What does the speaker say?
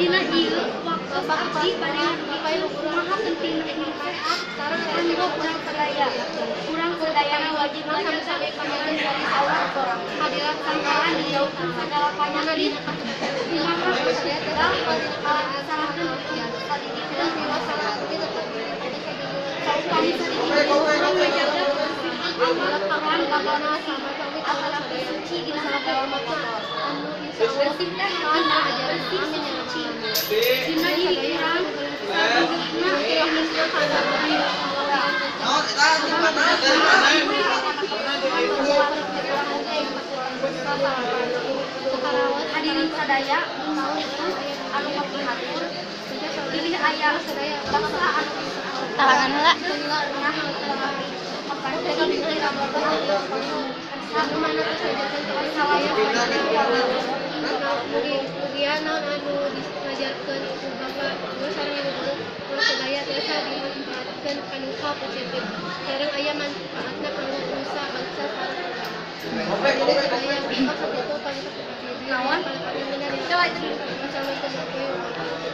Dina ieu waktu abdi bade ngadugikeun kumaha pentingna hirup sehat kanggo urang sadaya. Urang sadayana wajib ngajaga kebersihan awak, sangkalan dijauhkeun sagala panyakit. Kumaha kedah ngalaksanakeun sadidikeun, saupami sadidikeun urang ngajaga kebersihan awak, urang bakal bersih atanapi suci dina sagala kotor. Bersih teh hartina bersih suci dina diri urang, sagenggehna diri urang. Hadirin sadaya anu kapihatur, bilih aya basa anu Talangan heula. Teu ngeunah. Mugia naon anu diajarkeun ku Bapak Guru sareng Ibu Guru urang sadaya tiasa dimanfaatkeun kana hal positif sareng aya manfaatna kanggo nusa, bangsa, sareng agama. Hadirin sadaya, sakitu. Naon? Assalamualaikum warahmatullahi wabarakatuh.